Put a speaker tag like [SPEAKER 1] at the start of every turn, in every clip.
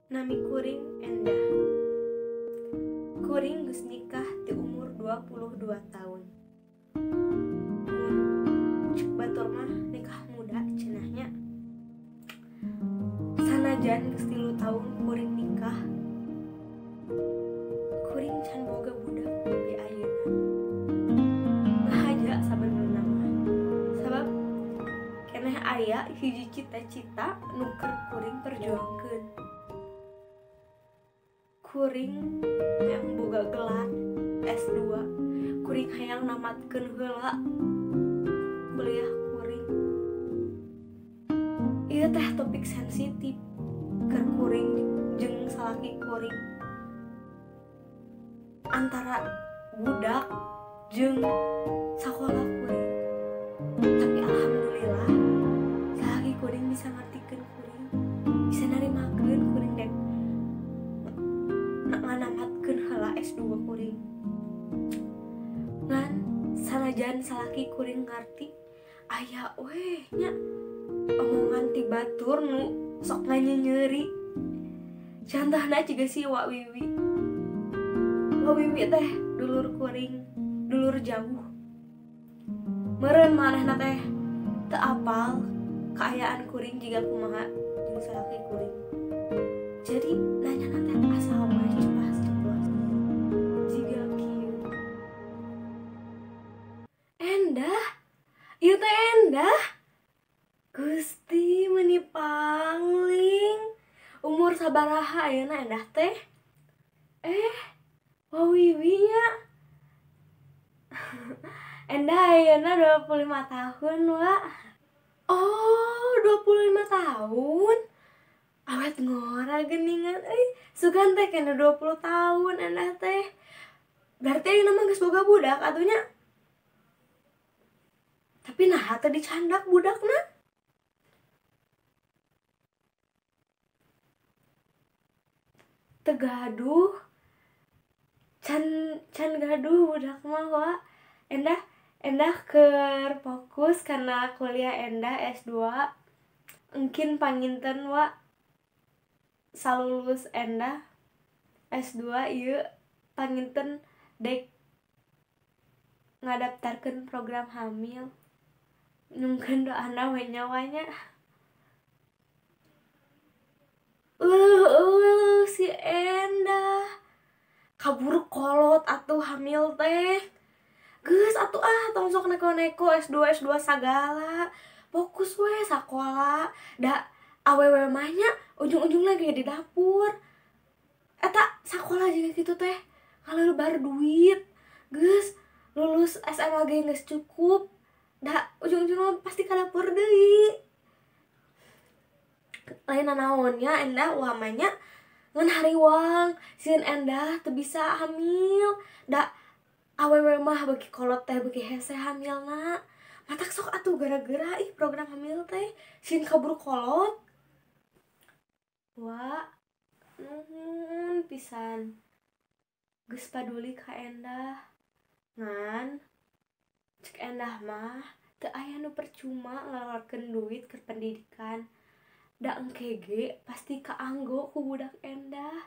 [SPEAKER 1] Nami kuring Endah. Kuring geus nikah di umur 22 tahun. Mun cek batur mah nikah muda cenahnya. Sanajan geus 3 tahun kuring nikah, kuring can boga budak di ayeuna. Ngahaja sabenerna mah. Sabab keneh aya hiji cita-cita nu keur kuring perjuangkeun. Kuring yang boga gelar S2, kuring hayang namatkeun heula kuliah kuring. Ieu teh topik sensitif keur kuring jeung salaki kuring. Antara budak jeung sakola kuring. Tapi alhamdulillah salaki kuring bisa ngartikeun kuring, bisa narimakeun kuring dek nganamatkeun heula S2 kuring. Ngan sanajan salaki kuring ngarti, aya weh nya omongan ti batur nu sok nganyenyeri. Cantahna jiga si Wak Wiwi. Wak Wiwi teh dulur kuring, dulur jauh. Meureun manehna teh teu apal kaayaan kuring jiga kumaha jeung salaki kuring. Jadi nanya teh asal mah cepas-ceplos jiga kieu. Endah, ieu teh Endah. Gusti meuni pangling. Umur sabaraha ayeuna Endah teh? Wak Wiwi nya. Endah ayeuna 25 tahun, Wak. Oh, 25 tahun. Awet ngora geningan euy. Sugan teh kena 20 tahun Endah teh. Berarti ayeuna mah geus boga budak atuh nya. Tapi naha teh dicandak budakna? Teu gaduh. Can gaduh budak mah, Wak. Endah keur fokus karena kuliah Endah S2. Engkin panginten, Wak. Salulus Endah S2 ieu panginten dek ngadaftarkeun program hamil. Nyungkeun doana we nyawanya. Si Endah kabur kolot atuh hamil teh. Geus atuh ah tong sok neko-neko S2 S2 sagala. Fokus we sakola. Da awewe mah nya ujung-ujungna ge di dapur. Eta sakola juga gitu teh ngalebar duit. Geus lulus SMA ge geus cukup. Da ujung-ujungna pasti ka dapur deui. Lain nanaon nya Endah uamanya ngan hariwang sieun Endah teu bisa hamil. Da awewe mah beuki kolot teh beuki hese hamilna. Matak sok atuh gara-gara ih program hamil teh sieun kabur kolot. Wak, nuhun pisan. Geus paduli ka Endah. Ngan cek Endah mah teu aya nu percuma ngaluarkeun duit keur pendidikan. Da engke ge pasti kaanggo ku budak Endah.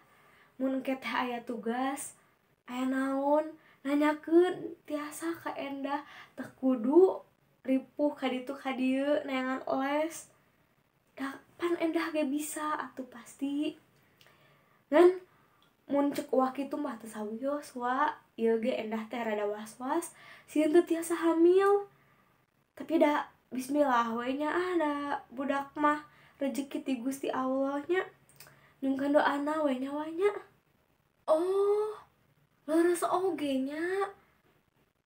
[SPEAKER 1] Mun engke teh aya tugas, aya naon, nanyakeun tiasa ka Endah, teu kudu ripuh ka ditu ka dieu neangan les. Da pan Endah ge bisa atuh pasti. Ngan mun cek uak kitu mah teu sawios, Wak. Ieu ge Endah teh rada was-was sieun teu tiasa hamil. Tapi da bismillah we nya ah da budak mah rejeki ti Gusti Allah nya. Nyungkeun doana we nyawanya. Oh, leres oge nya.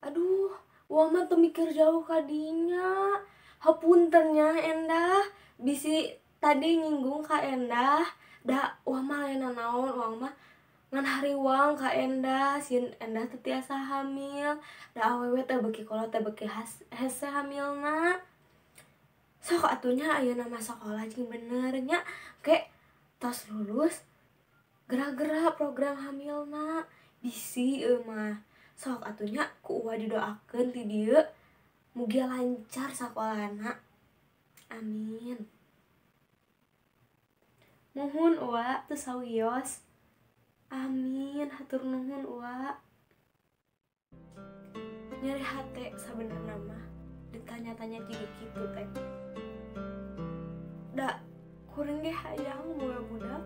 [SPEAKER 1] Aduh, uang mah teu mikir jauh ka dinya. Hapunten nya Endah, bisi tadi nyinggung ka Endah. Da uang mah lain nanaon, uang mah ngan hariwang ka Endah, sieun Endah teu tiasa hamil. Da awewe teh beuki kolot teh beuki hese hamilna. Sok atunya ayeuna mah sakola jeung bener nya. Ke tos lulus gera-gera program hamilna. Bisi eueuh mah. Sok atunya ku uwa didoakeun ti dieu mugia lancar sakolana. Amin. Muhun Uwa teu sawios. Amin, hatur nuhun Uwa. Nyeri hate sabenerna mah ditanya-tanya jiga kitu teh. Da kuring ge hayang boga budak,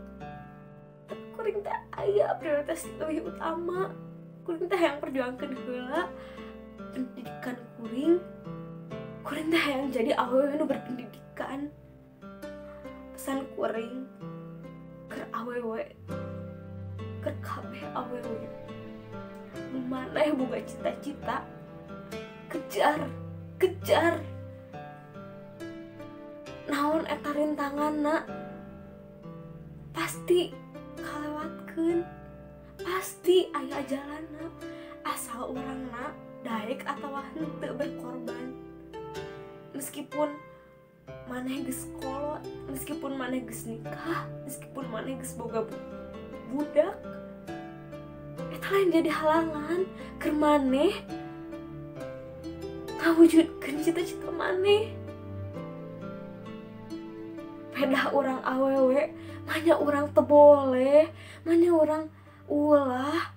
[SPEAKER 1] tapi kuring teh aya prioritas leuwih utama. Kuring teh hayang perjuangkeun heula pendidikan kuring. Kuring teh hayang jadi awewe nu berpendidikan. Pesan kuring keur awewe, keur kabeh awewe, maneh boga cita-cita, kejar, kejar. Naon eta rintanganna pasti kalewatkeun, pasti aya jalanna, asal urangna daek atawa henteu berkorban. Meskipun maneh geus kolot, meskipun maneh geus nikah, meskipun maneh geus boga budak, eta lain jadi halangan keur maneh ngawujudkeun cita-cita maneh. Pedah urang awewe, manya urang teu boleh, manya urang ulah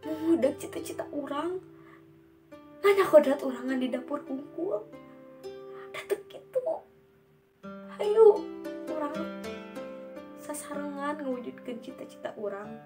[SPEAKER 1] mengudak cita-cita urang, manya kodrat urangan di dapur hungkul. Da teu kitu. Hayu urang sasarengan ngawujudkeun cita-cita urang.